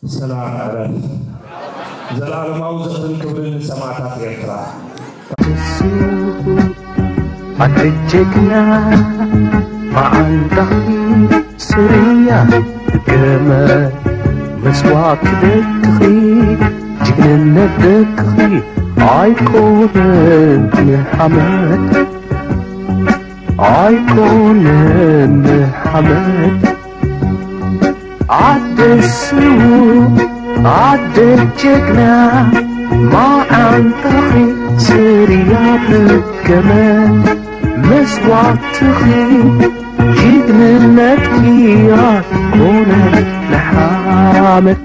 ብሰላም ዕረፍ። ዘላለማዊ ዝኽርን ክብርን ንሰማእታት ኤርትራ። ኣደ ጀግና መዓንጣኺ ስርያ ገመ መስዋዕት ደቅኺ ጅግንነት ደቅኺ ኣይኮነን ንሓመድ ኣይኮነን ንሓመድ ኣደ ስዉእ ኣደ ጀግና መዓንጣኺ ስርያ ብገመ መስዋዕትኺ ጅግንነትኪ ኣይኮነን ንሓመድ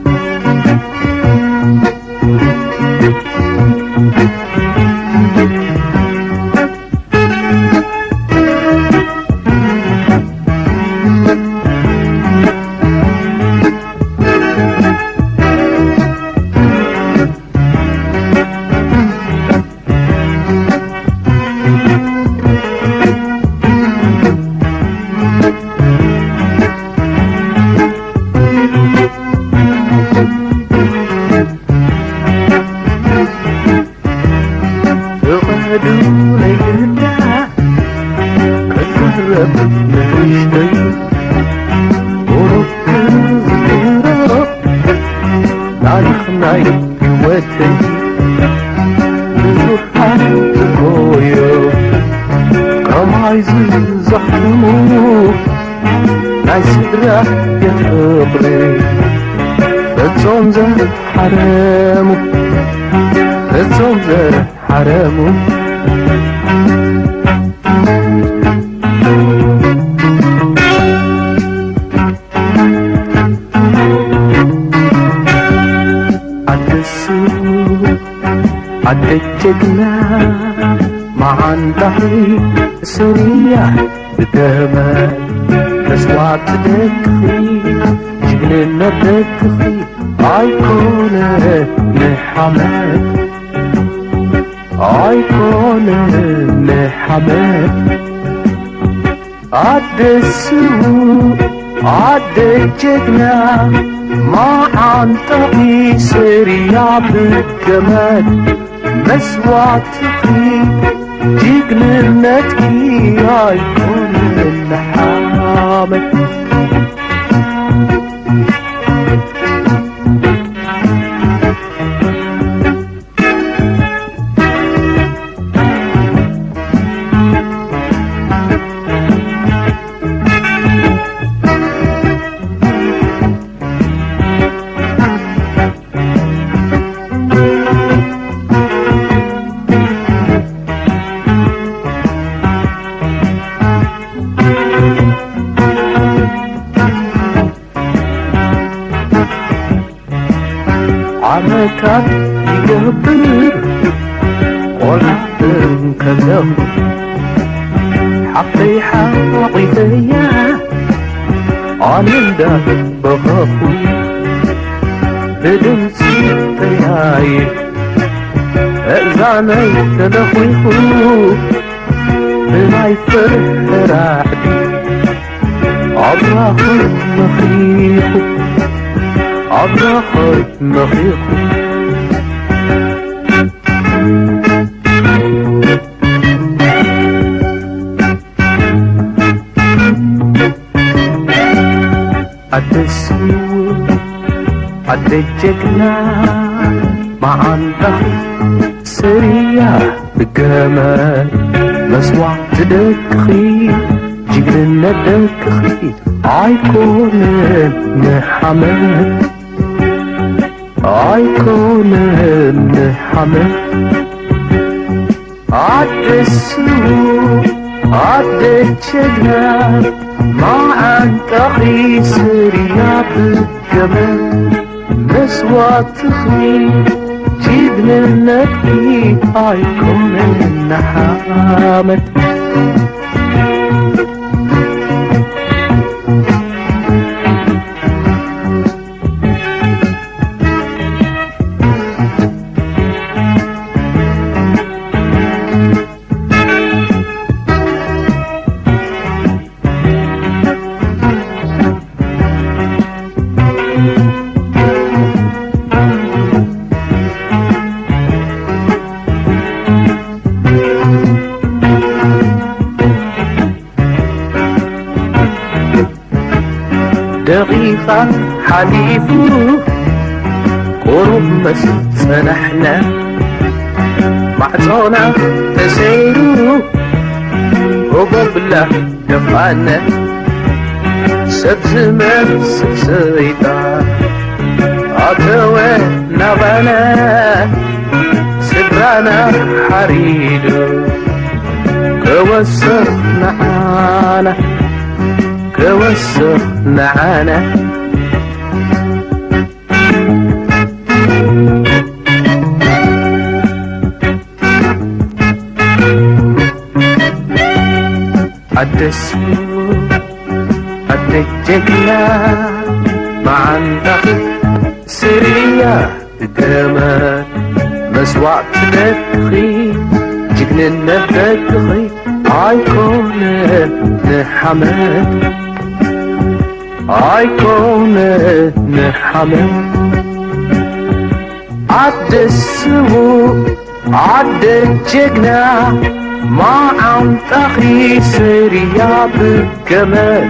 ፍቐዱ ናይ ግዳ ክዛረብ ንእሽተይ ቁሩብ ክዝክሮ ታሪኽ ናይ ህይወተይ ብዙሓት ዝጎዮ ከማይ ዝዘሕሙ ናይ ስድራ ቤት ፍቕሪ ፈጾም ዘሓረሙ ፈጾም ዘሓረሙ ኣደሱ ኣደ ጀግና መዓንጣኺ ስርያ ብደመ መስዋዕት ደቅኺ ጅግንነት ደቅኺ ኣይኮነ ንሓመድ ኣይኮነ ንሓመድ ኣደ ስዉእ ኣደ ጀግና መዓንጣኺ ስርያ ብገመድ መስዋዕትኺ ጅግንነትኪ ኣይኮነን ሓመድ ዓመታት ይገብር ቆልዓ እንከለኹ ሓፍተይ ሓቒፈያ ኣነ እንዳበኸኹ ብድምፂ ተያይር እዛነይ ተለኺኹ ብናይ ፍርሒ ራዕዲ ኣብራኹ መኺኹ ኣብራኹ መኺኹ ኣደ ስዉእ ኣደ ጀግና መዓንጣኺ ስርያ ብገመ መስዋዕቲ ደቅኺ ጅግንነት ደቅኺ ኣይኮነን ንሓመድ ኣይኮነን ንሓመድ ኣደ ስዉእ ኣደ ጀግና መዓንጣኺ ስርያ ብገመ መስዋዕትኺ ጅግንነትኪ ኣይኮነን ንሓመድ ሓሊፉ ቁሩብ ምስ ጸናሕና፣ ማዕጾና ተሰይሩ ኦጎብላ ደፋነ። ሰብ ዝመስል ሰይጣን ኣተወ ናባና፣ ስድራና ሓሪዱ ክወስኽ ንዓና፣ ክወስኽ ንዓና። ኣደሱ ኣደ ጀግና፣ መዓንጣኺ ስርያ ትገመ፣ መስዋዕቲ ደቅኺ፣ ጅግንነት ደቅኺ ኣይኮነ ንሓመድ፣ ኣይኮነ ንሓመድ። ኣደ ስዉእ ኣደ ጀግና፣ መዓንጣኺ ስርያ ብገመድ፣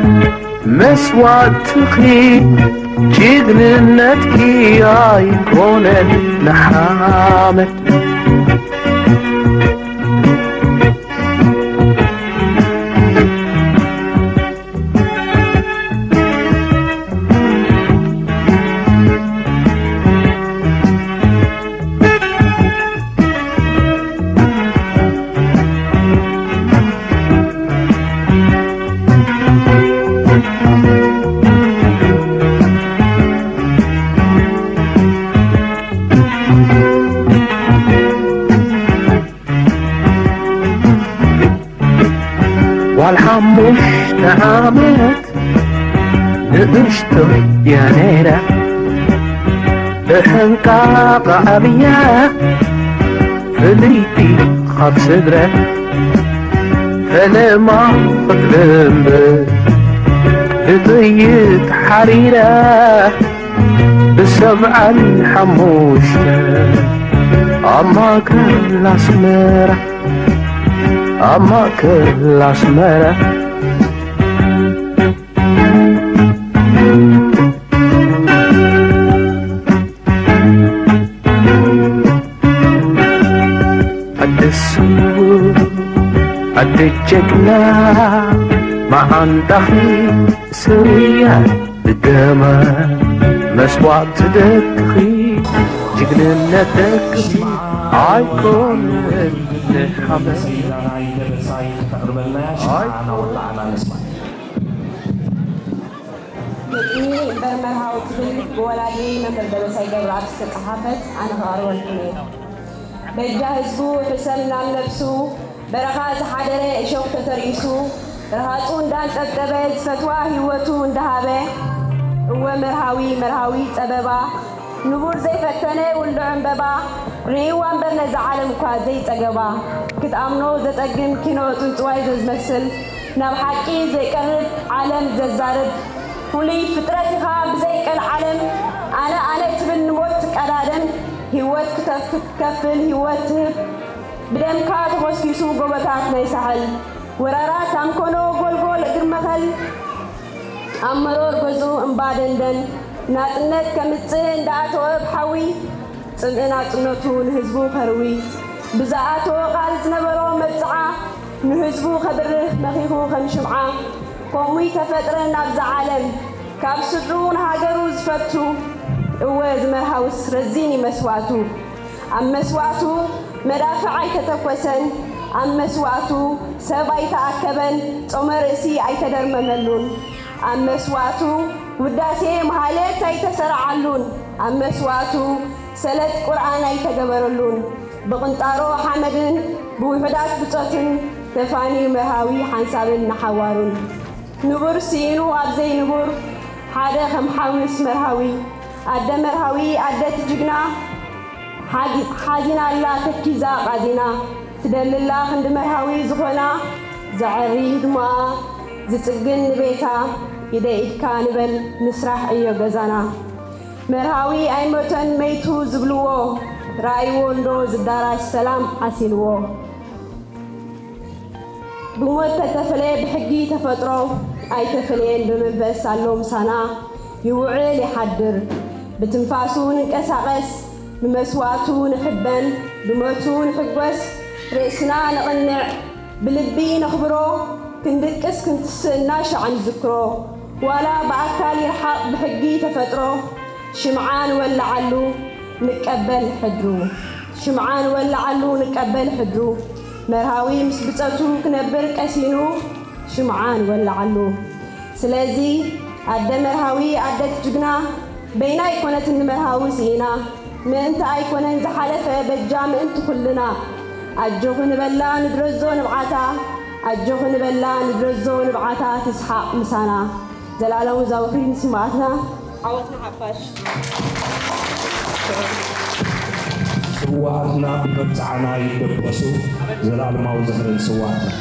መስዋእትኺ ጅግንነትኪ ኣይኮነን ንሓመድ። ጓል ሓሙሽተ ዓመት ንእሽቶ እያ ነይራ፣ ብሕንቃቕ ዓብያ ፍልይቲ ካብ ስድራ፣ ፈለማ ክትልምድ ብጥይት ሓሪራ። ብሰብዓን ሓሙሽተ ኣብ ማእከል ኣስመራ፣ ኣብ ማእከል ኣስመራ። ኣደ ስዉእ ኣደ ጀግና፣ መዓንጣኺ ስርያ ብገመ፣ መስዋዕቲ ደቅኺ፣ ጅግንነት ደቅኺ ኣይኮነን ንሓመድ። ግጥሚ እምበር መርሃዊ ትብል ብወላዲ መምህር ደበሳይ ገብረኣብ ዝተጸሓፈት ኣነ ከቕርበልኩም እየ። በጃ ህዝቡ ሕሰም ናብ ነብሱ፣ በረኻ ዝሓደረ እሾኽ ተተርኢሱ፣ ርሃጹ እንዳንጠብጠበ ዝፈትዋ ህይወቱ እንዳሃበ። እወ መርሃዊ፣ መርሃዊ ጸበባ፣ ንቡር ዘይፈተነ ውልዶ ዕምበባ፣ ርእይዋ እምበር ነዛ ዓለም እኳ ዘይጸገባ። ክትኣምኖ ዘጸግም ኪኖ ጽንጽዋይ ዘዝመስል፣ ናብ ሓቂ ዘይቀርብ ዓለም ዘዛርብ፣ ፍሉይ ፍጥረት ኢኻ ብዘይ ቀልዓለም፣ ኣነ ኣነ ትብል ንሞት ትቀዳደም፣ ህይወት ክተፍ-፣ ክትከፍል ህይወት ትህብ፣ ብደምካ ተኾስኪሱ ጎቦታት ናይ ሳሕል፣ ወራራት ኣንኮኖ ጎልጎል እግሪ መኸል፣ ኣብ መሮር ገዝኡ እምባ ደንደን፣ ናጽነት ከምጽእ እንዳኣተወ ብሓዊ፣ ጽምኢ ናጽነቱ ንህዝቡ ከርዊ፣ ብዝኣተዎ ቃል ዝነበሮ መብጽዓ፣ ንህዝቡ ከብርህ መኺኹ ከም ሽምዓ፣ ከምኡ ይተፈጥረ ናብዛ ዓለም፣ ካብ ስድርኡ ንሃገሩ ዝፈቱ። እወ፣ እዚ መርሃውስ ረዚን እዩ መስዋእቱ። ኣብ መስዋእቱ መዳፍዕ ኣይተተኮሰን፣ ኣብ መስዋእቱ ሰብ ኣይተኣከበን፣ ጾመ ርእሲ ኣይተደርመመሉን። ኣብ መስዋእቱ ውዳሴ መሃሌት ኣይተሰረዓሉን፣ ኣብ መስዋእቱ ሰለት ቁርኣን ኣይተገበረሉን። ብቕንጣሮ ሓመድን ብውሑዳት ብጾትን ተፋንዩ መርሃዊ ሓንሳብን ንሓዋሩን። ንቡር ስኢኑ ኣብ ዘይንቡር ሓደ ከም ሓውስ መርሃዊ። ኣደ መርሃዊ ኣደ ትጅግና ሓዚ-፣ ሓዚና ኣላ ተኪዛ ቃዚና። ትደልላ ክንዲ መርሃዊ ዝኾና ዘዐሪ ህድሞኣ ዝጽግን ንቤታ። ኢደ ኢድካ ንበል ንስራሕ ዕዮ ገዛና። መርሃዊ ኣይሞተን መይቱ ዝብልዎ፣ ርኣይዎ እንዶ ዝዳራሽ ሰላም ዓሲልዎ። ብሞት ተተፈለየ ብሕጊ ተፈጥሮ ኣይተፈለየን፣ ብመንፈስ ኣሎ ምሳና። ይውዕል ይሓድር፣ ብትንፋሱ ንንቀሳቐስ፣ ብመስዋእቱ ንሕበን፣ ብሞቱ ንሕጎስ፣ ርእስና ነቕንዕ፣ ብልቢ ነኽብሮ፣ ክንድቅስ ክንትስእ እናሻዕ ንዝክሮ፣ ዋላ ብኣካል ይርሓቕ ብሕጊ ተፈጥሮ፣ ሽምዓ ንወልዓሉ ንቀበል ሕድሩ፣ ሽምዓ ንወልዓሉ ንቀበል ሕድሩ፣ መርሃዊ ምስ ብጸቱ ክነብር ቀሲኑ፣ ሽምዓ ንወልዓሉ። ስለዚ ኣደ መርሃዊ ኣደ ትጅግና በይና ኣይኮነትን ንመርሃዊ ስኢና ምእንቲ ኣይኮነን ዝሓለፈ በጃ ምእንቲ ኩልና ኣጆኺ ንበላ ንድረዞ ንብዓታ ኣጆኺ ንበላ ንድረዞ ንብዓታ ትስሓቕ ምሳና ዘላለሙ ዛውሒ ንስማኣትና ዓወትና ሓፋሽ። ስውኣትና ብመብጽዓና ይደበሱ። ዘላለማዊ ዝኽሪ ንስውኣትና።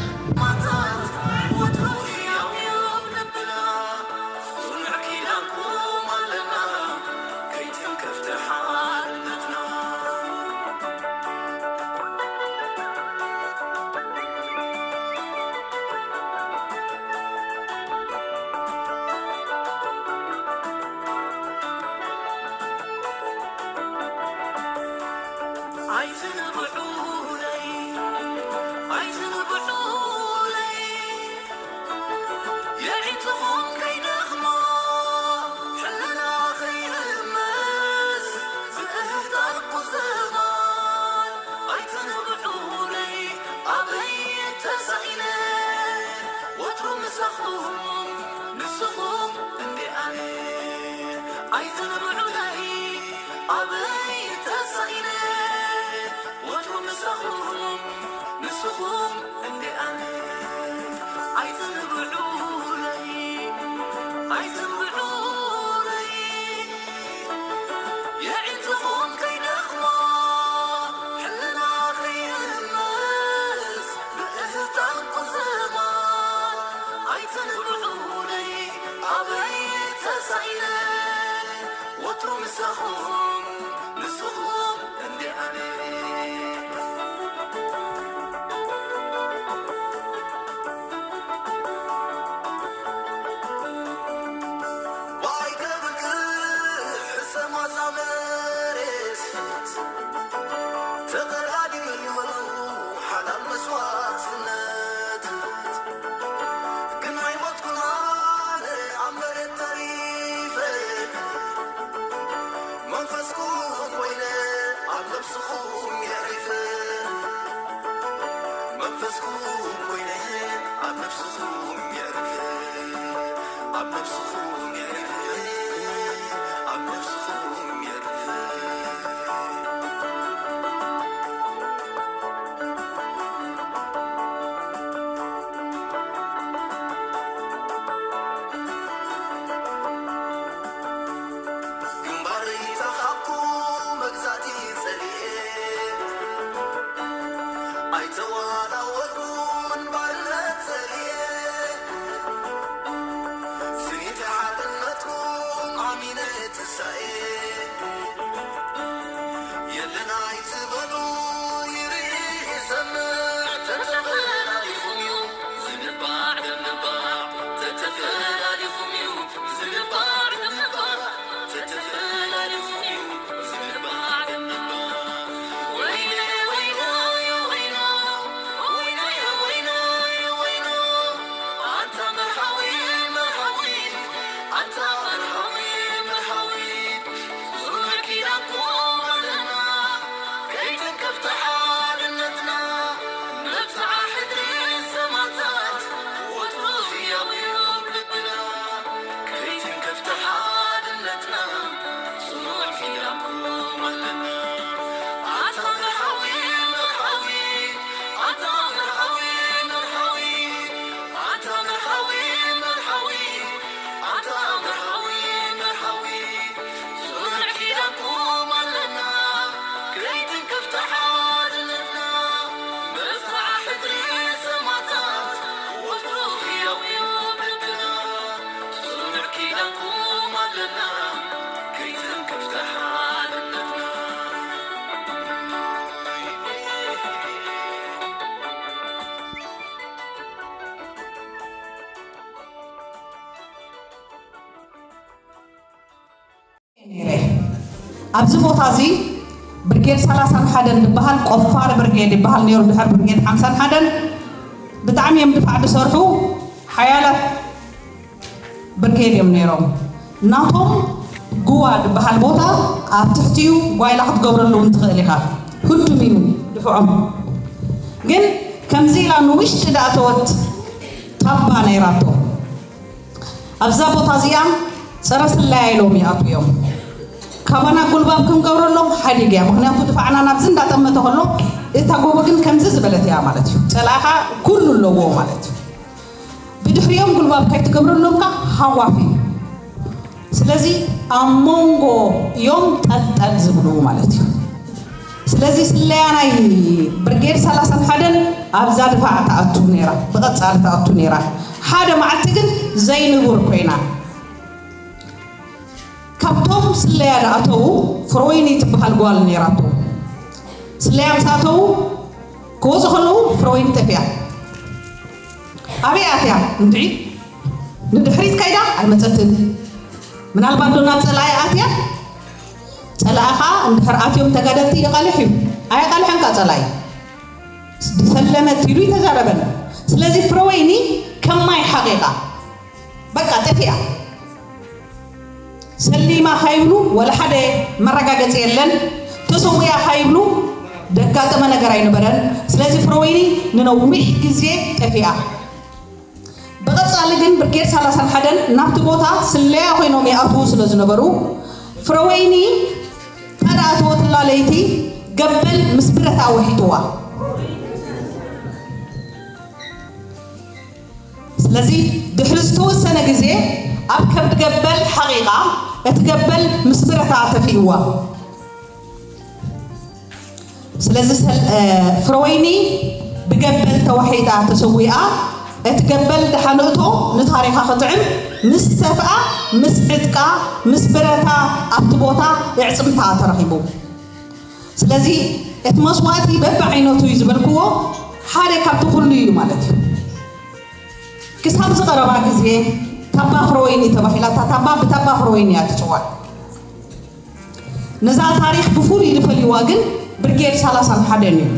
ኣብዚ ቦታ እዚ ብርጌድ ሰላሳን ሓደን ዝበሃል ቆፋሪ ብርጌድ ይበሃል ነይሩ። ድሕሪ ብርጌድ ሓምሳን ሓደን ብጣዕሚ እዮም ድፋዕ ዝሰርሑ ሓያላት ብርጌድ እዮም ነይሮም። ናቶም ጉዋ ዝበሃል ቦታ ኣብ ትሕቲኡ ጓይላ ክትገብረሉ እውን ትኽእል ኢኻ። ህዱም እዩ ድፍዖም። ግን ከምዚ ኢላ ንውሽጢ ዳእተወት ታባ ነይራቶ። ኣብዛ ቦታ እዚኣ ጸረ ስለያ ኢሎም ይኣትዉ እዮም። ካባና ጉልባብ ክንገብረሎም ሓዲግ እያ። ምኽንያቱ ድፋዕና ናብዚ እንዳጠመተ ከሎ እታ ጎቦ ግን ከምዚ ዝበለት እያ ማለት እዩ። ጸላእኻ ኩሉ ኣለዎ ማለት እዩ። ብድሕሪኦም ጉልባብ ከይትገብረሎም ከ ሃዋፍ እዩ። ስለዚ ኣብ መንጎ እዮም ጠልጠል ዝብሉ ማለት እዩ። ስለዚ ስለያ ናይ ብርጌድ ሰላሳን ሓደን ኣብዛ ድፋዕ ትኣቱ ነይራ፣ ብቐጻሊ ትኣቱ ነይራ። ሓደ መዓልቲ ግን ዘይንቡር ኮይና። ካብቶም ስለያ ዝኣተዉ ፍሮይኒ ትበሃል ጓል ነይራቶ። ስለያ ምስ ኣተዉ ክወፁ ከለዉ ፍሮይኒ ጠፊኣ። ኣበይ ኣትያ? እንድዒ ንድሕሪት ከይዳ ኣይመፀትን። ምናልባት ዶ ናብ ፀላኢ ኣትያ? ፀላኢኻ እንድሕር ኣትዮም ተጋደልቲ ይቓልሕ እዩ። ኣየቓልሐንካ ፀላኢ። ዝሰለመት ኢሉ ይተዛረበን። ስለዚ ፍረወይኒ ከማይ ሓቂቓ በቃ ጠፊኣ። ሰሊማ ከይብሉ ወላ ሓደ መረጋገፂ የለን። ተሰዊኣ ከይብሉ ደጋጠመ ነገር ኣይነበረን። ስለዚ ፍረወይኒ ንነዊሕ ግዜ ጠፊኣ። ብቐጻሊ ግን ብርጌድ ሰላሳን ሓደን ናብቲ ቦታ ስለያ ኮይኖም ይኣትዉ ስለ ዝነበሩ፣ ፍረወይኒ እታ ዝኣተወትላ ለይቲ ገበል ምስ ብረታ ወሒጥዋ። ስለዚ ድሕሪ ዝተወሰነ ግዜ ኣብ ከብዲ ገበል ሓቒቓ፣ እቲ ገበል ምስ ብረታ ተፊእዋ። ስለዚ ሰል-፣ እ፣ ፍረወይኒ ብገበል ተዋሒጣ ተሰዊኣ። እቲ ገበል ደሓንእቶ ንታሪኻ ክጥዕም ምስ ተፍኣ፣ ምስ ዕጥቃ፣ ምስ ብረታ ኣብቲ ቦታ የዕጽምታ ተረኺቡ። ስለዚ እቲ መስዋእቲ በብዓይነቱ እዩ ዝበልክዎ ሓደ ካብቲ ኩሉ እዩ ማለት እዩ። ክሳብ ዝቐረባ ግዜ ታባ ፍረወይኒ ተባሂላ፣ እታ ታባ ብታባ ፍረወይኒ እያ ትጽዋዕ። ነዛ ታሪኽ ብፍሉይ ዝፈልይዋ ግን ብርጌድ ሰላሳን ሓደን እዩ።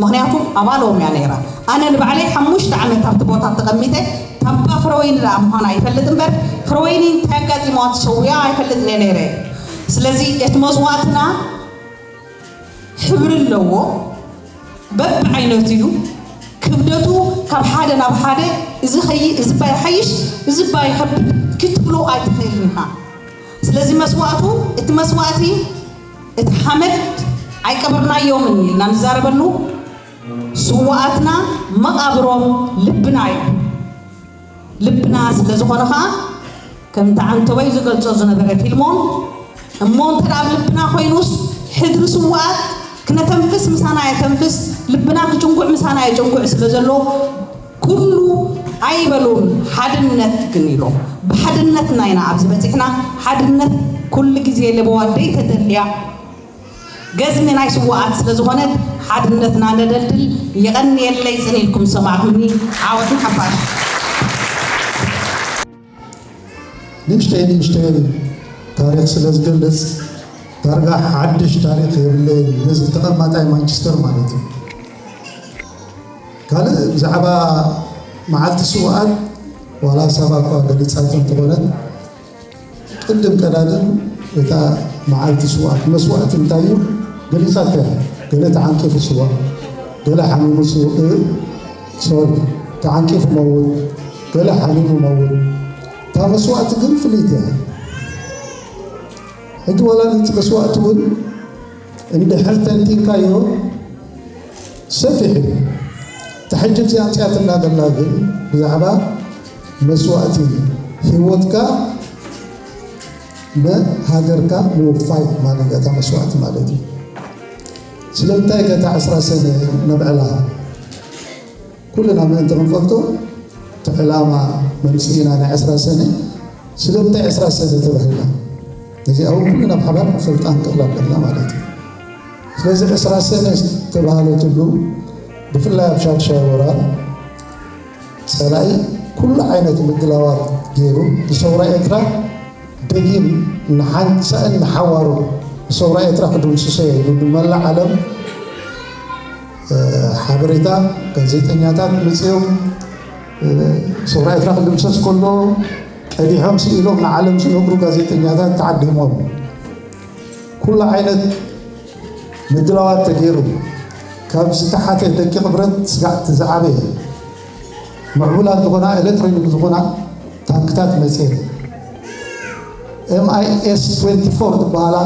ምኽንያቱ ኣባሎም እያ ነይራ። ኣነ ንባዕለይ ሓሙሽተ ዓመት ኣብቲ ቦታ ተቐሚጠ ታባ ፍረወይኒ ደኣ ምዃና ይፈልጥ እምበር ፍረወይኒ እንታይ ኣጋጢምዋ ተሰዊኣ ኣይፈልጥን እየ ነይረ። ስለዚ እቲ መስዋእትና ሕብሪ ኣለዎ፣ በብዓይነቱ እዩ። ክብደቱ ካብ ሓደ ናብ ሓደ እዚ ኸይ-፣ እዚ እባ ይሓይሽ፣ እዚ እባ ይኸብድ ክትብሎ ኣይትኽእልን ኢኻ። ስለዚ መስዋእቱ፣ እቲ መስዋእቲ፣ እቲ ሓመድ ኣይቀበርናዮምን ኢልና ንዛረበሉ፣ ስውኣትና መቓብሮም ልብና እዩ። ልብና ስለ ዝኾነ ኸኣ፣ ከምቲ ዓንተቦይ ዝገልጾ ዝነበረ ፊልሞን፣ እሞ እንተ ደኣ ኣብ ልብና ኮይኑስ፣ ሕድሪ ስውኣት ክነተንፍስ ምሳና የተንፍስ፣ ልብና ክጭንጉዕ ምሳና የጭንጉዕ ስለ ዘሎ፣ ኩሉ ኣይበሉን፣ ሓድነት ግን ኢሎም። ብሓድነትና ኢና ኣብዚ በጺሕና። ሓድነት ኩሉ ግዜ ለበዋ ደይተደልያ ገዝሚ ናይ ስውኣት ስለ ዝኾነት፣ ሓድነትና ነደልድል። የቐንየለይ ጽን ኢልኩም ዝሰማዕኩምኒ። ዓወት ንሓፋሽ። ንእሽተይ ንእሽተይ ታሪኽ ስለ ዝገልጽ፣ ዳርጋ ሓድሽ ታሪኽ የብለይን። ነዚ ተቐማጣይ ማንቸስተር ማለት እዩ። ካልእ ብዛዕባ መዓልቲ ስውኣት ዋላ ሳባ እኳ ገሊጻቶ እንተኾነ፣ ቅድም ቀዳድም እታ መዓልቲ ስውኣት መስዋእቲ እንታይ እዩ ገሊጻቶ እያ። ገለ ተዓንቂፉ ስዋእ፣ ገለ ሓሚሙ ስው-፣ እ፣ ሶሪ፣ ተዓንቂፉ መውት፣ ገለ ሓሚሙ መውት። እታ መስዋእቲ ግን ፍልይቲ እያ። ሕጂ ዋላ ነቲ መስዋእቲ እውን እንድሕር ተንቲንካዮ ሰፊሕ እዩ። እታ ሕጂ እዚኣ ኣምፅኣትና ዘላ ግን ብዛዕባ መስዋእቲ ህይወትካ ንሃገርካ ምውፋይ ማለት እዩ። እታ መስዋእቲ ማለት እዩ። ስለምንታይ ከ እታ ዕስራ ሰነ ነብዕላ? ኩልና ምእንቲ ክንፈልጦ፣ እቲ ዕላማ መምጽኢና ናይ ዕስራ ሰነ፣ ስለምንታይ ዕስራ ሰነ ተባሂላ? ነዚኣ እውን ኩልና ብሓባር ክንፈልጣ ንክእል ኣለና ማለት እዩ። ስለዚ ዕስራ ሰነ ዝተባህለትሉ፣ ብፍላይ ኣብ ሻድሻይ ወራር፣ ጸላኢ ኩሉ ዓይነት ምድላዋት ገይሩ፣ ንሰውራ ኤርትራ ደጊም ንሓንሳእን ንሓዋሩን ሰውራ ኤርትራ ክድምስሶ እየ ኢሉ ንመላእ ዓለም ሓበሬታ ጋዜጠኛታት መፅኦም ሰውራ ኤርትራ ክድምሰስ ከሎ ቀዲሖም ስኢሎም ንዓለም ዝነግሩ ጋዜጠኛታት ተዓዲሞም ኩሉ ዓይነት ምድላዋት ተገይሩ ካብ ዝተሓተ ደቂቕ ብረት ስጋዕቲ ዝዓበየ ምዕቡላት ዝኾና ኤሌክትሮኒክ ዝኾና ታንክታት መፅየን M I S twenty-four ዝበሃላ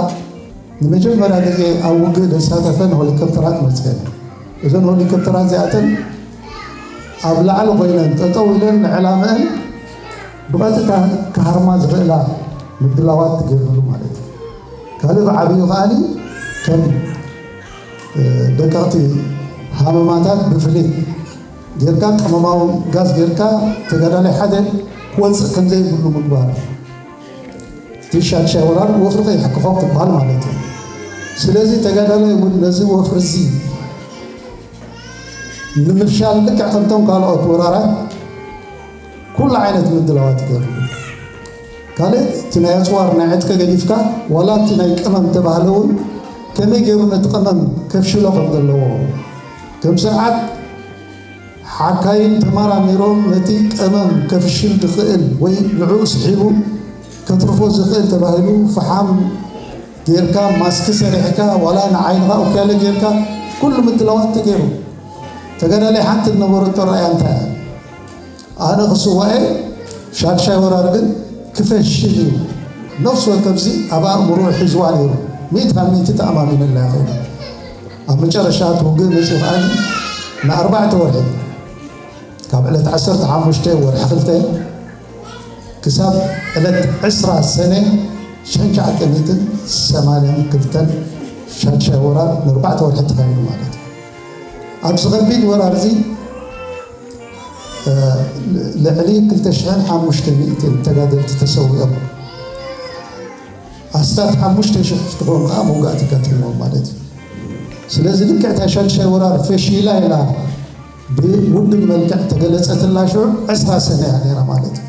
ንመጀመርያ ግዜ ኣብ ውግእ ዘሳተፈን ሆሊኮፕተራት መፅየን። እዘን ሆሊኮፕተራት እዚኣተን ኣብ ላዕሊ ኮይነን ጠጠው ኢለን ንዕላመአን ብቐጥታ ክሃርማ ዝኽእላ ምድላዋት ትገብርሉ ማለት እዩ። ካልእ ብዓብዩ ከዓኒ ከም ደቀቕቲ ሃመማታት ብፍሊት ጌርካ ቀመማዊ ጋዝ ጌርካ ተጋዳላይ ሓደ ክወፅእ ከምዘይብሉ ምግባር። እቲ ሻድሻይ ወራር ወፍሪ ከይሕክኾ ክበሃል ማለት እዩ። ስለዚ ተጋዳላይ እውን ነዚ ወፍሪ እዚ ንምፍሻል ልክዕ ከምቶም ካልኦት ወራራት ኩሉ ዓይነት ምድላዋት ይገብሩ። ካልእ እቲ ናይ ኣፅዋር ናይ ዕጥቂ ገዲፍካ ዋላ እቲ ናይ ቅመም ተባህለ እውን ከመይ ገይሩ ነቲ ቅመም ከፍሽሎ ከም ዘለዎ ከም ስርዓት ሓካይም ተመራሚሮም ነቲ ቀመም ከፍሽል ዝኽእል ወይ ንዕኡ ስሒቡ ከትርፎ ዝኽእል ተባሂሉ ፈሓም ጌርካ ማስክ ሰሪሕካ ዋላ ንዓይንኻ ኡክያለ ጌርካ ኩሉ ምድላዋት ተገይሩ። ተጋዳላይ ሓንቲ ዝነበረቶ ራእያ እንታይ እያ? ኣነ ክስዋኤ ሻድሻይ ወራር ግን ክፈሽል እዩ። ነፍሲ ወከፍዚ ኣብ ኣእምሮ ሒዝዋ ነይሩ። ሚእቲ ካብ ሚእቲ ተኣማሚነላ ይኽእል። ኣብ መጨረሻ እቲ ውግእ መፂኡ ከዓኒ ንኣርባዕተ ወርሒ ካብ ዕለት ዓሰርተ ሓሙሽተ ወርሒ ክልተ ክሳብ ዕለት ዕስራ ሰነ ሽሕን ትሽዓተ ሚእትን ሰማንያን ክልተን ሻድሻይ ወራር ንኣርባዕተ ወርሒ ተኻይዱ ማለት እዩ። ኣብዚ ከቢድ ወራር እዚ ልዕሊ ክልተ ሽሕን ሓሙሽተ ሚእትን ተጋደልቲ ተሰዊኦም ኣስታት ሓሙሽተ ሽሕ ዝኸውን ከዓ መውጋእቲ ኣጋጢምዎም ማለት እዩ። ስለዚ ልክዕ እታ ሻድሻይ ወራር ፈሺላ ኢላ ብውድብ መልክዕ ተገለፀትላ ሽዑ ዕስራ ሰነ እያ ነይራ ማለት እዩ።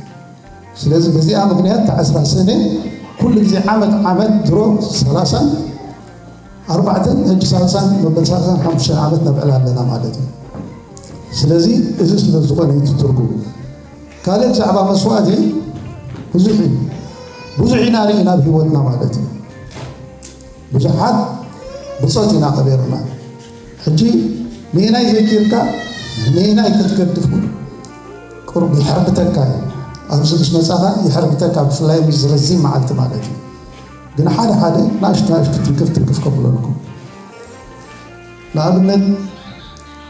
ስለዚ በዚኣ ምክንያት እታ ዕስራ ሰነ ኩሉ ግዜ ዓመት ዓመት ድሮ ሰላሳን ኣርባዕተን ሕጂ ሳልሳን መበል ሳልሳን ሓሙሽተን ዓመት ነብዕል ኣለና ማለት እዩ። ስለዚ እዚ ስለ ዝኾነ እዩ እቲ ትርጉም። ካልእ ብዛዕባ መስዋእቲ ብዙሕ እዩ። ብዙሕ ኢና ርኢና ኣብ ህይወትና ማለት እዩ። ብዙሓት ብፆት ኢና ቀቢርና። ሕጂ ንየናይ ዘኪርካ ንየናይ ክትገድፉ ቁሩብ ይሕርብተካ እዩ። ኣብዚ ምስ መፃኻ ይሕርብተካ፣ ብፍላይ ምስ ረዚን መዓልቲ ማለት እዩ። ግን ሓደ ሓደ ናእሽቱ ናእሽቱ ትንክፍ ትንክፍ ከብለልኩም። ንኣብነት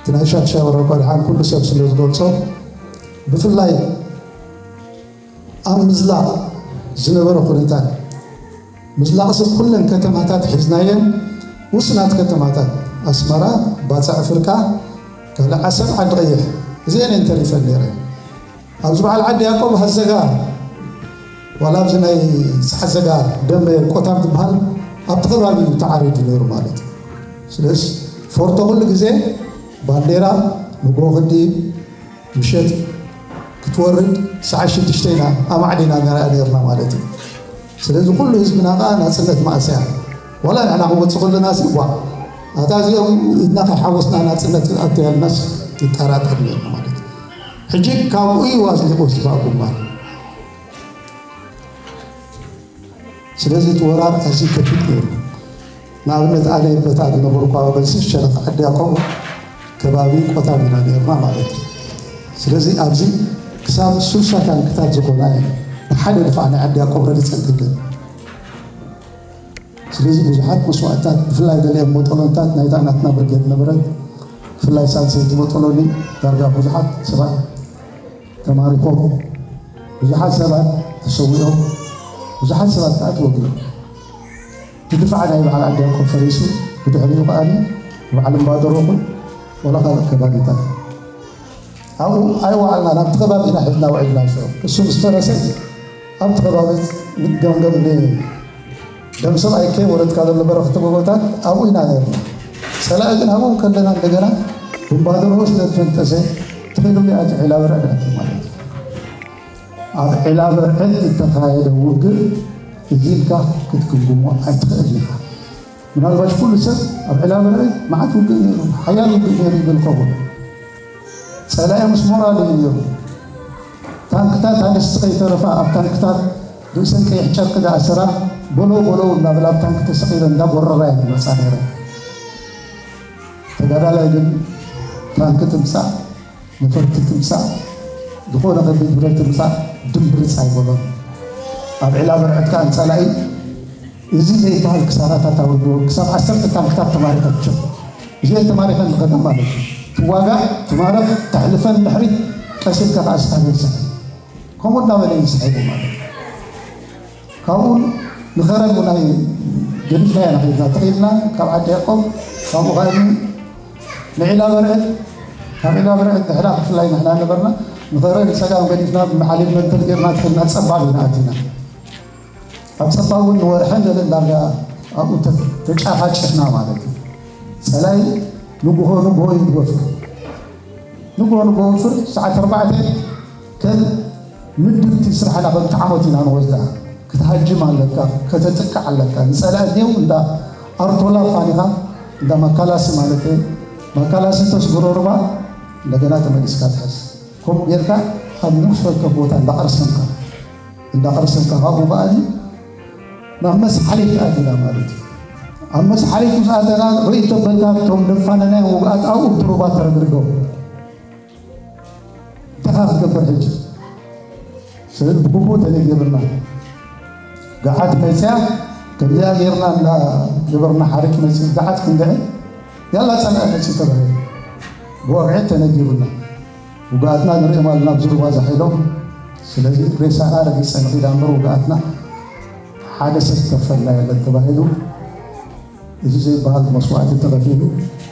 እቲ ናይ ሻድሻይ ወራር እኳ ድሓን ኩሉ ሰብ ስለ ዝገልጾ ብፍላይ ኣብ ምዝላቕ ዝነበረ ኩነታት ምዝላቕሲ ኩለን ከተማታት ሒዝናየን ውስናት ከተማታት ኣስመራ፣ ባጽዕ ፍርቃ፣ ካልእ ዓሰብ፣ ዓዲ ቀይሕ እዚአን እየን ተሪፈን ነይረን። ኣብዚ በዓል ዓዲ ያዕቆብ ሃዘጋ ዋላ ኣብዚ ናይ ሓዘጋ ደንበ ቆታብ ዝበሃል ኣብቲ ከባቢ እዩ ተዓሪዱ ነይሩ ማለት እዩ። ስለዚ ፎርቶ ኩሉ ግዜ ባንዴራ ንጎ ክንዲ ምሸት ክትወርድ ሰዓት ሽዱሽተ ኢና ኣማዕዲና ነርኣ ነርና ማለት እዩ። ስለዚ ኩሉ ህዝብና ከዓ ናፅነት ማእሰያ ዋላ ንሕና ክወፅእ ከለና ሲ ዋ ኣታ እዚኦም ኢድና ከይሓወስና ናፅነት ኣተያልናስ ንጠራጠር ነርና ማለት እዩ። ሕጂ ካብኡ እዩ ኣዝሊቑ ህዝቢ ኣጉማል። ስለዚ እቲ ወራር ኣዝዩ ከቢድ ነይሩ። ንኣብነት ኣነ በታ ዝነበርኩ ኣባበልሲ ሸነኽ ዓዲ ያቆብ ከባቢ ቆታብ ኢና ነርና ማለት እዩ። ስለዚ ኣብዚ ክሳብ ሱሳ ታንክታት ዝኾና እየን ብሓደ ድፋዕ ናይ ዓዲ ያቆብ ረግፀን ክብለን። ስለዚ ብዙሓት መስዋእትታት ብፍላይ ገለ መጠሎንታት ናይታ ናትና ብርጌድ ነበረት ብፍላይ ሳልሰይቲ መጠሎኒ ዳርጋ ብዙሓት ሰባት ተማሪኾም ብዙሓት ሰባት ተሰዊኦም ብዙሓት ሰባት ከዓ ተወጊኦም። እቲ ድፋዕ ናይ በዓል ዓዲ ያቆብ ፈሪሱ ብድሕሪኡ ከዓ በዓል እምባደሮ ኹን ወላ ካልኦት ከባቢታት ኣብኡ ኣይወዓልናን ኣብቲ ከባቢ ኢና ሒዝና ውዒልና ሽዑ እሱ ምስ ፈረሰ ኣብቲ ከባቢ ገምገም ደም ሰብኣይ ከይወረድካ ዘሎ በረኽቲ ጎቦታት ኣብኡ ኢና ነርና። ፀላኢ ግን ኣብኡ ከለና እንደገና ብንባደርቦ ስለ ዝፈንጠሰ ትሕሉ ሪኣት ዒላ በርዕድ ኣትዩ ማለት እዩ። ኣብ ዒላ በርዕድ ዝተኻየደ ውግእ እዚ ኢልካ ክትግምግሞ ኣይትኽእል ኢኻ። ምናልባሽ ኩሉ ሰብ ኣብ ዕላበርዒ መዓት ውግእ ነይሩ፣ ሓያል ውግእ ነይሩ ይብል ከውን። ጸላኢ ምስ ሞራል እዩ ነይሩ። ታንክታት ኣንስቲ ከይተረፋ ኣብ ታንክታት ርእሰን ቀይሕ ጨርቂ ዝኣሰራ በሎ በሎ እናበላ ኣብ ታንክ ተሰቒለን እንዳጎረራ እየን ዝመጻ ነይረን። ተጋዳላይ ግን ታንክ ትምጻእ፣ ነፈርቲ ትምጻእ፣ ዝኾነ ከቢድ ብረት ትምጻእ ድምብርጽ ኣይበሎን። ኣብ ዕላ በርዐት ከኣ ንጸላኢ እዚ ዘይበሃል ክሳራታት ኣውርድዎ። ክሳብ ዓሰርተ ታንክታት ተማሪኸን ችም እዚአን ተማሪኸን ዝኸዳ ማለት እዩ። ትዋጋእ፣ ትማረኽ፣ ተሕልፈን ድሕሪት ቀስ ኢልካ ከኣ ስሓበን ስሓብ። ከምኡ እናበለ እዩ ዝስሓቡ ማለት እዩ። ካብኡ ንኸረን እውን ኣይ ገዲፍናያ ንኸድና ተኺልና ካብ ዓዲ ያዕቆብ፣ ካብኡ ከኣ ንዒላ በርዕድ፣ ካብ ዒላ በርዕድ ንሕና ብፍላይ ንሕና ነበርና ንኸረን ንጸጋም ገዲፍና ብመሓሊብ መንተል ጌርና ተኺልና ጸባብ ኢና ኣቲና። ኣብ ጸባብ እውን ንወርሕን ገለን ዳርጋ ኣብኡ ተ- ተጫፋጭፍና ማለት እዩ። ጸላይ ንጉሆ ንጉሆ እዩ ዝወፍር። ንጎ ንጎ ፍር ሰዓት ኣርባዕተ ከም ምድብቲ ስራሕና ከም ተዓሞት ኢና ንወስዳ። ክትሃጅም ኣለካ፣ ከተጥቅዕ ኣለካ። ንጸላእ ኔው እንዳ ኣርቶላ ፋኒኻ እንዳ ማካላሲ ማለት እዩ። ማካላሲ ተስግሮ ርባ እንደገና ተመሊስካ ትሕዝ። ከምኡ ጌርካ ኣብ ነፍሲ ወከፍ ቦታ እንዳቐርሰንካ እንዳቐርሰንካ ካብኡ ከኣኒ ናብ መስሓሊት ኣቲና ማለት እዩ። ኣብ መስሓሊት ምስ ኣተና ርእይ ተበልካ እቶም ደፋነናዮም ውግኣት ኣብኡ ብትሩባ ተረግርገው። እንታይ ክትገብር ሕጂ? ስለዚ ብግቡእ ተነጊርና። ገዓት መፅያ ከምዚኣ ጌርና እንዳ ገበርና ሓርጭ መፅዩ ገዓት ክንድዒ ያላ ፀላኢ መፅዩ ተባሂሉ። ብወግዒ ተነጊሩና። ውግኣትና ንሪኦም ኣለና ኣብዚ ሩባ ዛሒሎም። ስለዚ ሬሳና ረጊፀ ንኺዳ እምበር ውግኣትና ሓደ ሰብ ተርፈና የለን ተባሂሉ። እዚ ዘይበሃል መስዋእቲ ተኸፊሉ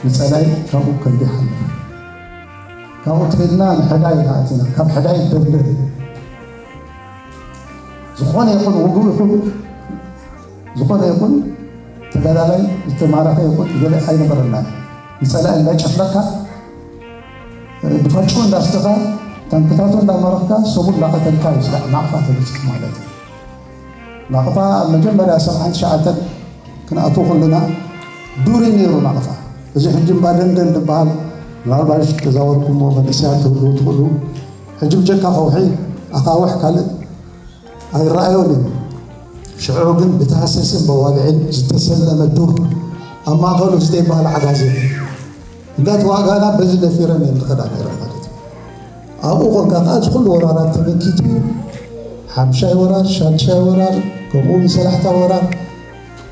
ንጸላይ ካብኡ ከንዲ ሓልፍ ካብኡ ትሪድና ንሕዳይ ኣእቲና ካብ ሕዳይ ደብደብ ዝኾነ ይኹን ውጉእ ይኹን ዝኾነ ይኹን ተጋዳላይ ዝተማረኸ ይኹን ገለ ኣይነበረና። ንጸላኢ እንዳጨፍለካ ብፋጭኡ እንዳስተኻ ታንክታቱ እንዳመረኽካ ሰቡ እንዳቐተልካ እዩ ስራሕ ናቕፋ ተበፂሑ ማለት እዩ። ናቕፋ ኣብ መጀመርያ ሰብዓን ትሽዓተን ክንኣቱ ከለና ዱር እዩ ነይሩ ናቕፋ። እዚ ሕጂ እምባ ደንደን ዝበሃል ምናልባሽ ተዛወርኩሞ መንእሰያት ትህልዉ ትኽእሉ። ሕጂ ብጀካ ከውሒ ኣኻውሕ ካልእ ኣይረኣዮን እዩ። ሽዑ ግን ብታህሰስን በዋልዕን ዝተሰለመ ዱር ኣብ ማእኸሉ ዝተይበሃል ዓጋዜ እንዳተዋጋና በዚ ነፊረን እየን ዝኸዳ ነይረን ማለት እዩ። ኣብኡ ኮንካ ከዓ እዚ ኩሉ ወራራት ተመኪቱ ሓምሻይ ወራር ሻድሻይ ወራር ከምኡ ንሰላሕታ ወራር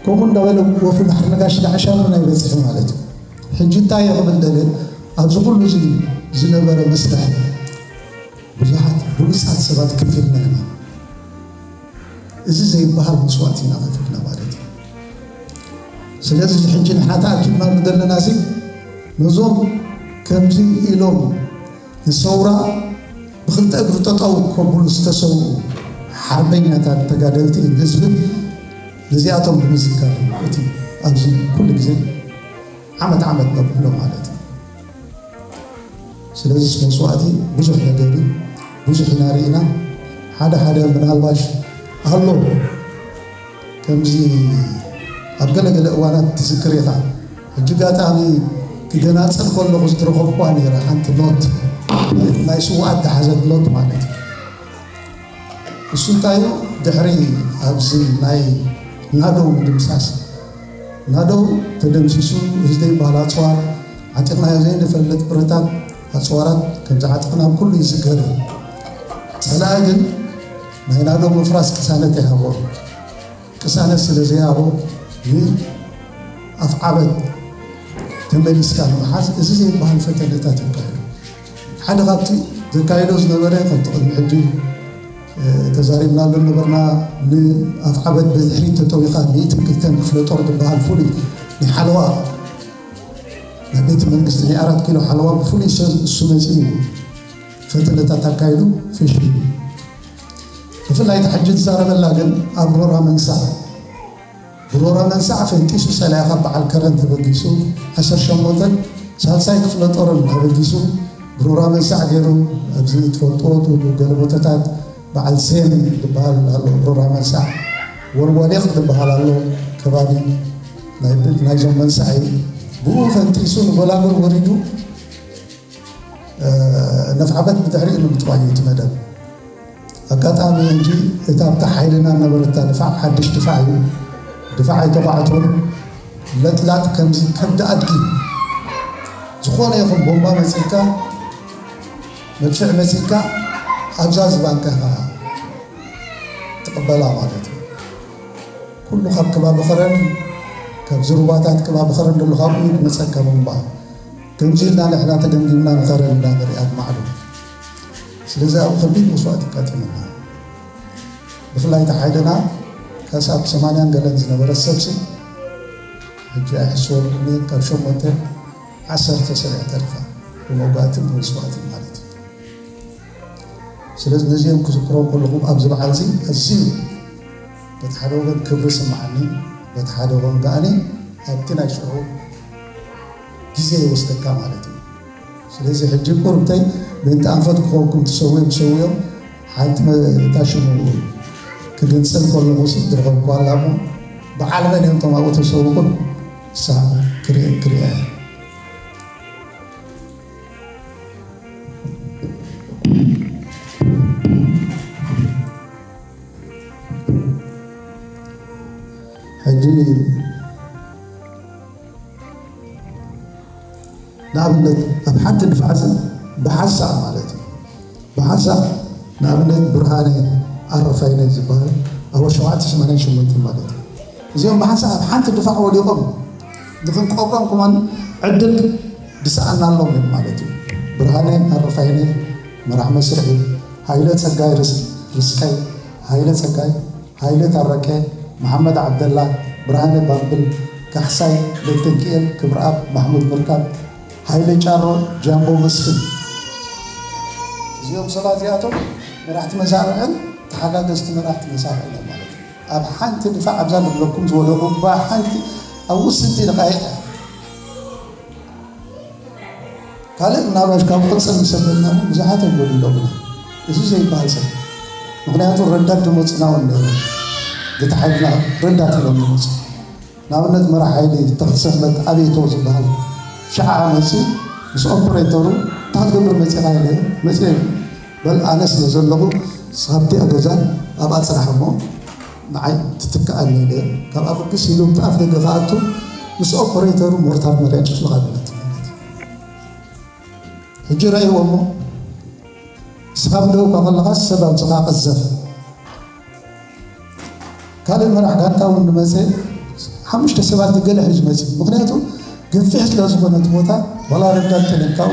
ከምኡ እንዳበለ ወፍሪ ባሕሪ ነጋሽ ዳዕሻ እውን ኣይበፅሕን ማለት እዩ። ሕጂ እንታይ እየ ክብል ደለ ኣብዚ ኩሉ እዚ ዝነበረ መስርሕ ብዙሓት ብሉፃት ሰባት ከፊልና ኢና። እዚ ዘይበሃል መስዋእቲ ኢና ከፊልና ማለት እዩ። ስለዚ እዚ ሕጂ ንሕና ተኣኪብናሉ ዘለና እዚ ነዞም ከምዚ ኢሎም ንሰውራ ብክልተ እግሩ ጠጠው ከብሉ ዝተሰውኡ ሓርበኛታት ተጋደልቲ ህዝብን ነዚኣቶም ብምዝካር እዩ እቲ ኣብዚ ኩሉ ግዜ ዓመት ዓመት ነብዕሎ ማለት እዩ። ስለዚ መስዋእቲ ብዙሕ ነገር እዩ። ብዙሕ ኢና ርኢና። ሓደ ሓደ ምናልባሽ ኣሎ ከምዚ ኣብ ገለገለ እዋናት ትዝክር ኢኻ። ሕጂ ጋጣሚ ክገናጸል ከለኹ ዝትረኸብኳ ነይረ ሓንቲ ኖት ናይ ስውኣት ዝሓዘት ኖት ማለት እዩ። እሱ እንታይ እዩ? ድሕሪ ኣብዚ ናይ ናደው ምድምሳስ ናደው ተደምሲሱ እዚ ዘይበሃል ኣፅዋር ዓጢቕናዮ ዘይንፈልጥ ብረታት ኣፅዋራት ከም ዝዓጠቕና ኣብ ኩሉ ይዝከር እዩ። ፀላኢ ግን ናይ ናደው ምፍራስ ቅሳነት ኣይሃቦ። ቅሳነት ስለ ዘይሃቦ ንኣፍዓበት ተመሊስካ ንምሓዝ እዚ ዘይበሃል ፈተነታት ይካየዱ። ሓደ ካብቲ ዘካየዶ ዝነበረ ከምቲ ቅድሚ ሕጂ ተዛሪብናሉ ነበርና። ንኣፍዓበት ብድሕሪት ተጠዊኻ ሚእትን ክልተን ክፍለ ጦር ዝበሃል ፍሉይ ናይ ሓለዋ ናይ ቤተ መንግስቲ ናይ ኣራት ኪሎ ሓለዋ ብፍሉይ ሰብ እሱ መፂኡ ፈተነታት ኣካይዱ ፈሽሉ። ብፍላይ እቲ ሕጂ ዝዛረበላ ግን ኣብ ሮራ መንሳዕ ብሮራ መንሳዕ ፈንጢሱ ሰላያ ካብ በዓል ከረን ተበጊሱ ዓሰርተ ሸሞንተን ሳልሳይ ክፍለ ጦርን ተበጊሱ ብሮራ መንሳዕ ገይሩ ኣብዚ ትፈልጥዎ ትብሉ ገለ ቦታታት በዓል ሴም ዝበሃል ኣሎ። ብሮራ መንሳዕ ወልወሌቕ ዝበሃል ኣሎ ከባቢ ናይዞም መንሳይ ብኡ ፈንጢሱ ንጎላጎል ወሪዱ ነፍዓበት ብድሕሪኡ ንምጥዋይ እዩ እቲ መደብ። ኣጋጣሚ ሕጂ እታ ኣብታ ሓይልና ነበረታ ድፋዕ ሓድሽ ድፋዕ እዩ። ድፋዕ ኣይተቋዕቶን። ለጥላጥ ከምዚ ከብዲ ኣድጊ ዝኾነ ይኹን ቦምባ መፂእካ መድፍዕ መፂእካ ኣብዛ ዝባንካ ኢኻ ትቕበላ ማለት እዩ። ኩሉ ካብ ከባቢ ኸረን ካብ ዝሩባታት ከባቢ ኸረን ደሎ ካብኡ እዩ ዝመፀካ ቦምባ። ከምዚ ኢልና ንሕና ተገምጊምና ንኸረን ኢና ንሪኣ ብማዕዶ። ስለዚ ኣብኡ ከቢድ መስዋእቲ ኣጋጢሙና። ብፍላይ ተሓይልና ከሳብ ሰማንያን ገለን ዝነበረ ሰብሲ ሕጂ ኣይሕስበሉን እየ፣ ካብ ሸሞንተ ዓሰርተ ሰብ እያ ተሪፋ፣ ብመውጋእትን ብመስዋእትን ማለት እዩ። ስለዚ ነዚኦም ክዝክሮም ከለኹ ኣብዚ በዓል እዚ ኣዝዩ በቲ ሓደ ወገን ክብሪ ስምዓኒ፣ በቲ ሓደ ወገን ከኣኒ ኣብቲ ናይ ሽዑ ግዜ ይወስደካ ማለት እዩ። ስለዚ ሕጂ ቁርብተይ ምእንቲ ኣንፈት ክኾንኩም ትሰውዮም ትሰውዮም ሓንቲ መ- እታ ሽሙ ክግንጽል ከለኹ ሲ ዝረኸብኩዋ ኣላ እሞ በዓል መን እዮም እቶም ኣብኡ ተሰውኹም ንሳ ክርኢ ክርእያ እየ። ሕጂ ንኣብነት ኣብ ሓንቲ ድፋዕ እዚ ብሓንሳእ ማለት እዩ። ብሓንሳእ ንኣብነት ብርሃነ ኣረፋይነ ዝበሃል ኣብ ሸውዓተ ሰማንያን ሸሞንተን ማለት እዩ። እዚኦም ብሓንሳእ ኣብ ሓንቲ ድፋዕ ወዲቖም ንክንቀብሮም ከማን ዕድል ዝሰኣናሎም እዮም ማለት እዩ። ብርሃነ ኣረፋይነ መራሕ መስርሒ፣ ሃይለ ጸጋይ ርስ- ርስቀይ፣ ሃይለ ጸጋይ፣ ሃይለ ታረቀ፣ መሓመድ ዓብደላ፣ ብርሃነ ባምብል፣ ካሕሳይ ገብተንኪኤል፣ ክብረኣብ ማሕሙድ ምርካብ፣ ሃይለ ጫሮ፣ ጃምቦ መስፍን። እዚኦም ሰባት እዚኣቶም መራሕቲ መሳርዕን ተሓጋገዝቲ መራሕቲ መሳርዕን እዮም ማለት እዩ። ኣብ ሓንቲ ድፋዕ ኣብዛ ንብለኩም ዝወደቑ እባ ሓንቲ ኣብ ውስንቲ ደቃይቕ እያ። ካልእ ምናልባሽ ካብ ቅጽል ንሰበልና እውን ብዙሓት ኣይጎድሎምና። እዚ ዘይበሃል ሰብ። ምኽንያቱ ረዳት ዝመጹና እውን ነይሮም። በቲ ሓይልና ረዳት ኢሎም ዝመጹ። ንኣብነት መራሕ ሓይሊ ተኽለ ሰንበት ኣቤቶ ዝበሃል ሸዓ መጺኡ ምስ ኦፕሬተሩ እንታይ ክትገብር መጺኻ ኢለ መጺኤ በል ኣነ ስለ ዘለኹ ንስኻ ኣብቲኣ ገዛ ኣብኣ ጽናሕ እሞ ንዓይ ትትክኣኒ ኢለ ካብ ኣበግስ ኢሉ ኣብቲ ኣፍ ደገ ክኣቱ ምስ ኦፕሬተሩ ሞርታር መርያ ጭፍልቕ ኣቢላቶ ማለት እዩ። ሕጂ ረእይዎ እሞ ንስኻ ብደው እኳ ከለኻስ ሰብ ኣምጽኻ ቀዘፍ። ካልእ መራሕ ጋንታ እውን ንመጸ ሓሙሽተ ሰባት ንገለ ሒዙ መጺኡ። ምኽንያቱ ገፊሕ ስለ ዝኾነ እቲ ቦታ ዋላ ረዳት ተለካኡ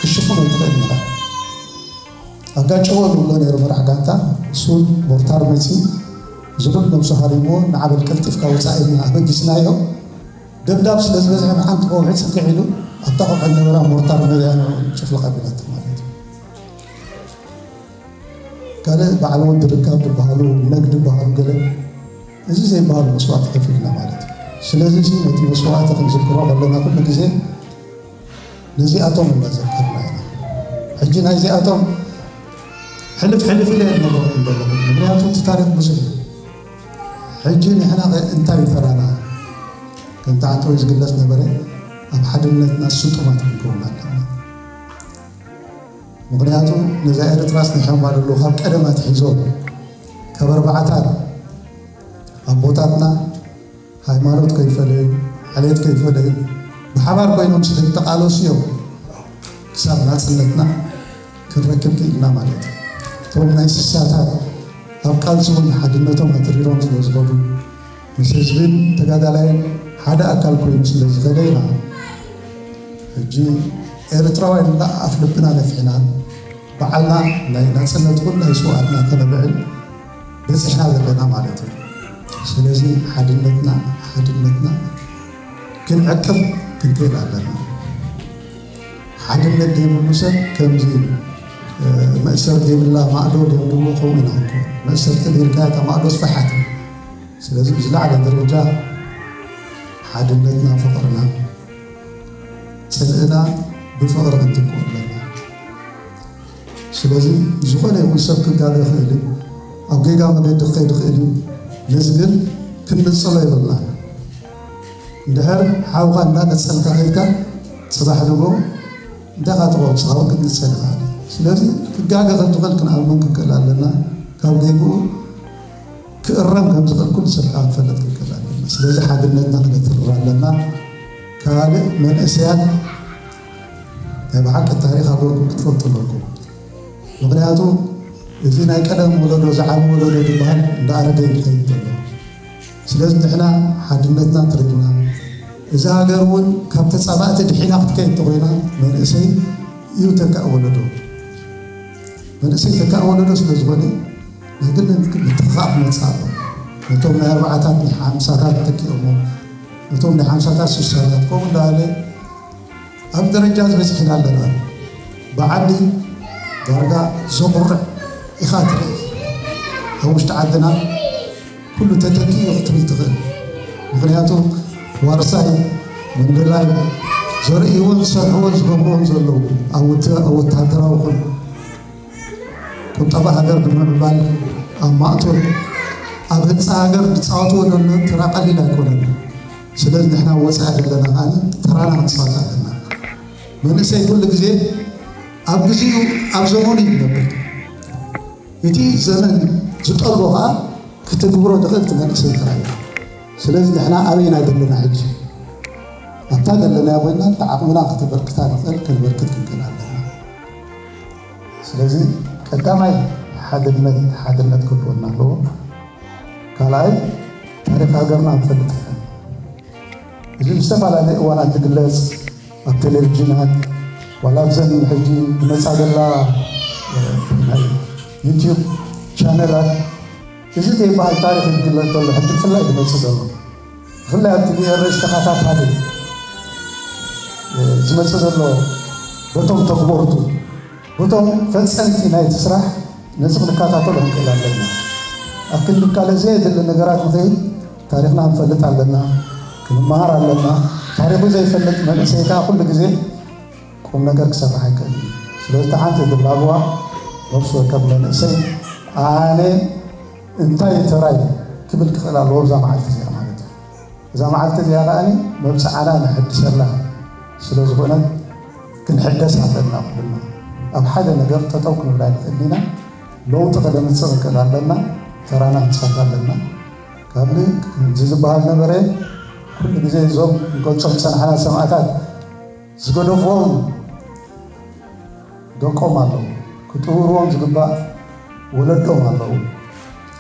ክሽፍኖ ኣይትኽእል ኢኻ። ኣጋጨዎ ንብሎ ነይሩ መራሕ ጋንታ፣ እሱ እውን ሞርታር መጺኡ ዝብል ነብሱ ሃሪምዎ ንዓበል ቀልጢፍካ ውጻእ ኢልና ኣበጊስናዮ። ደብዳብ ስለ ዝበዝሐ ንሓንቲ ከውሒ ጽግዕ ኢሉ ኣብታ ከውሒ ነበራ ሞርታር መሊኣ ንዕኡ ጭፍልቕ ኣቢላቶ ማለት እዩ። ካልእ በዓል ወዲ ርካብ ዝበሃሉ ነግ ዝበሃሉ ገለ እዚ ዘይበሃሉ መስዋእቲ ከፊልና ማለት እዩ። ስለዚ እዚ ነቲ መስዋእቲ ክንዝክሮ ከለና ኩሉ ግዜ ነዚኣቶም እናዘከርና ኢና። ሕጂ ናይዚኣቶም ሕልፍ ሕልፍ ኢለ እነግረኩም ዘለኹ ምክንያቱ እቲ ታሪክ ብዙሕ እዩ። ሕጂ ንሕና ከ እንታይ እዩ ተራና? ከምቲ ዓንተወይ ዝግለጽ ነበረ ኣብ ሓድነትና ስጡማት ክንከውን ኣለና። ምኽንያቱ ነዛ ኤርትራ ኣጽኒሖማ ዘለዉ ካብ ቀደም ኣትሒዞም ካብ ኣርባዕታት ኣቦታትና ሃይማኖት ከይፈለዩ ዓሌት ከይፈለዩ ብሓባር ኮይኖም ስለ ዝተቓለሱ እዮም ክሳብ ናጽነትና ክንረክብ ክኢልና ማለት እዩ። እቶም ናይ ስሳታት ኣብ ቃልሲ እውን ሓድነቶም ኣትሪሮም ስለ ዝኸዱ ምስ ህዝብን ተጋዳላይን ሓደ ኣካል ኮይኑ ስለ ዝኸደ ኢና ሕጂ ኤርትራውያን ኣፍ ልብና ነፊሕና በዓልና ናይ ናጽነት እውን ናይ ስውኣትና ከነብዕል በጺሕና ዘለና ማለት እዩ። ስለዚ ሓድነትና ሓድነትና ክንዕቅብ ክንክእል ኣለና። ሓድነት ዘይብሉ ሰብ ከምዚ መእሰር ዘይብላ ማእዶ ደምድሞ ከምኡ ኢና ክንከውን። መእሰር ተደይልካ እታ ማእዶ ስፍሓት። ስለዚ ብዝለዓለ ደረጃ ሓድነትና ፍቕርና ጽልእና ብፍቕሪ ክንትክኦ ኣለና። ስለዚ ዝኾነ ይኹን ሰብ ክጋገ ይኽእል እዩ፣ ኣብ ጌጋ መገዲ ክኸይድ ይኽእል እዩ። ነዚ ግን ክንንጽሎ የብልና። እንድሕር ሓውካ እንዳነጸልካ ከይድካ፣ ጽባሕ ንግሆ እንታይ ኢኻ ትኸውን? ንስኻ እውን ክትንጸል ኢኻ። ስለዚ ክጋገ ከም ዝኽእል ክንኣምን ክንክእል ኣለና። ካብ ጌግኡ ክእረም ከም ዝኽእል ኩሉ ሰብ ከዓ ክፈልጥ ክንክእል ኣለና። ስለዚ ሓድነትና ክነትርር ኣለና። ካልእ መንእሰያት ናይ ብሓቂ ታሪኽ ሃገርኩም ክትፈልጡ ኣለኩም። ምኽንያቱ እዚ ናይ ቀደም ወለዶ ዝዓቢ ወለዶ ዝበሃል እንዳኣረገ እዩ ዝኸይድ ዘሎ። ስለዚ ንሕና ሓድነትና ትሪርና፣ እዛ ሃገር እውን ካብ ተጻባእቲ ድሒና ክትከይድ ተኾይና መንእሰይ እዩ ተካእ ወለዶ። መንእሰይ ተካእ ወለዶ ስለ ዝኾነ ናይ ግድን ምትኽኻእ ክመጽእ ኣለዎ። ነቶም ናይ ኣርባዓታት ናይ ሓምሳታት ተኪኦሞ፣ ነቶም ናይ ሓምሳታት ስሳታት ከምኡ እንዳበለ ኣብ ደረጃ ዝበፅሕና ኣለና። ብዓዲ ዳርጋ ዘኹርዕ ኢኻ ትርኢ። ኣብ ውሽጢ ዓድና ኩሉ ተተኪኡ ክትብል ትኽእል። ምኽንያቱ ዋርሳይ መንደላይ ዘርእይዎን ዝሰርሕዎን ዝገብርዎን ዘለዉ ኣብ ወተ-፣ ኣብ ወታደራዊ ይኹን ቁጠባ ሃገር ብምዕባል ኣብ ማእቶት ኣብ ህንፃ ሃገር ዝፃወትዎ ዘሎ ተራ ቀሊል ኣይኮነን። ስለዚ ንሕና ወፃኢ ዘለና ከዓ ተራና ክንፃወት ኣለና። መንእሰይ ኩሉ ግዜ ኣብ ግዜኡ ኣብ ዘመኑ እዩ ዝነብር። እቲ ዘመን ዝጠልቦ ከዓ ክትግብሮ ትኽእል እቲ መንእሰይ ጥራይ እዩ። ስለዚ ንሕና ኣበይና ዘለና ሕጂ? ኣብታ ዘለናዮ ኮይና እቲ ዓቕምና ከተበርክታ ንኽእል ከነበርክት ክንክእል ኣለና። ስለዚ ቀዳማይ ሓድነት፣ ሓድነት ክህልወና ኣለዎ። ካልኣይ ታሪኽ ሃገርና ንፈልጥ ኢና። እዚ ብዝተፈላለየ እዋናት ዝግለጽ ኣብ ቴሌቪዥናት ዋላ ኣብዘን ሕጂ ዝመጻ ዘላ፣ እ፣ ናይ ዩትዩብ ቻነላት እዚ ዘይበሃል ታሪኽ እዩ ዝግለጽ ዘሎ። ሕጂ ብፍላይ ዝመጽእ ዘሎ ብፍላይ ኣብ ቲቪ ኤረሽ ተኸታታሊ፣ እ፣ ዝመጽእ ዘሎ በቶም ተግበርቱ፣ በቶም ፈጸምቲ ናይቲ ስራሕ ነዚ ክንከታተሎ ክንክእል ኣለና። ኣብ ክንዲ ካልእ ዘየድሊ ነገራት ንኸይድ ታሪኽና ክንፈልጥ ኣለና፣ ክንመሃር ኣለና። ታሪኹ ዘይፈልጥ መንእሰይ ከኣ ኩሉ ግዜ ቁም ነገር ክሰርሕ ኣይክእልን እዩ። ስለዚ እቲ ሓንቲ ድላብዋ ነፍሲ ወከፍ መንእሰይ ኣነ እንታይ ተራይ ክብል ክኽእል ኣለዎ ኣብዛ መዓልቲ እዚኣ ማለት እዩ። እዛ መዓልቲ እዚኣ ከኣ መብጽዓና ነሐድሰላ ስለ ዝኾነት ክንሕደስ ኣለና። ኩልና ኣብ ሓደ ነገር ጠጠው ክንብል ኣይንኽእልን ኢና። ለውጢ ከነምጽእ ንክእል ኣለና። ተራና ክንጻወት ኣለና። ካብ ከምዚ ዝበሃል ነበረ ኩሉ ግዜ እዞም ንገልጾም ዝጸናሕና ሰማእታት ዝገደፍዎም ደቆም ኣለዉ፣ ክጥውርዎም ዝግባእ ወለዶም ኣለዉ።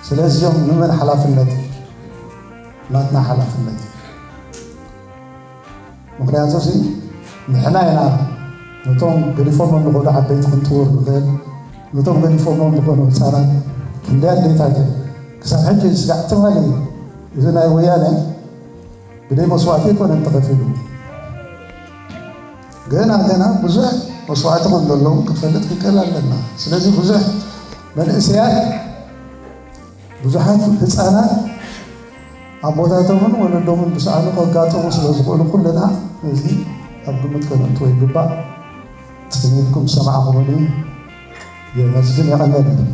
ስለዚኦም ንመን ሓላፍነት እዩ? ናትና ሓላፍነት እዩ። ምኽንያቱ እዚ ንሕና ኢና ነቶም ገዲፎሞም ንኸዱ ዓበይቲ ክንጥውር ንኽእል፣ ነቶም ገዲፎሞም ዝኾኑ ህፃናት ክንደይ ኣዴታት እዮም። ክሳብ ሕጂ ስጋዕ ትማሊ እዚ ናይ ወያነ ብደይ መስዋእቲ ኣይኮነን ተኸፊሉ። ገና ገና ብዙሕ መስዋእቲ ከም ዘለዎም ክትፈልጥ ክንክእል ኣለና። ስለዚ ብዙሕ መንእሰያት፣ ብዙሓት ህፃናት ኣቦታቶምን ወለዶምን ብሰኣኑ ከጋጥሙ ስለ ዝኽእሉ ኩልና እዚ ኣብ ግምት ከነእትዎ ይግባእ። ጽን ኢልኩም ዝሰማዕኹምኒ የመስግን፣ የቐንየለይ።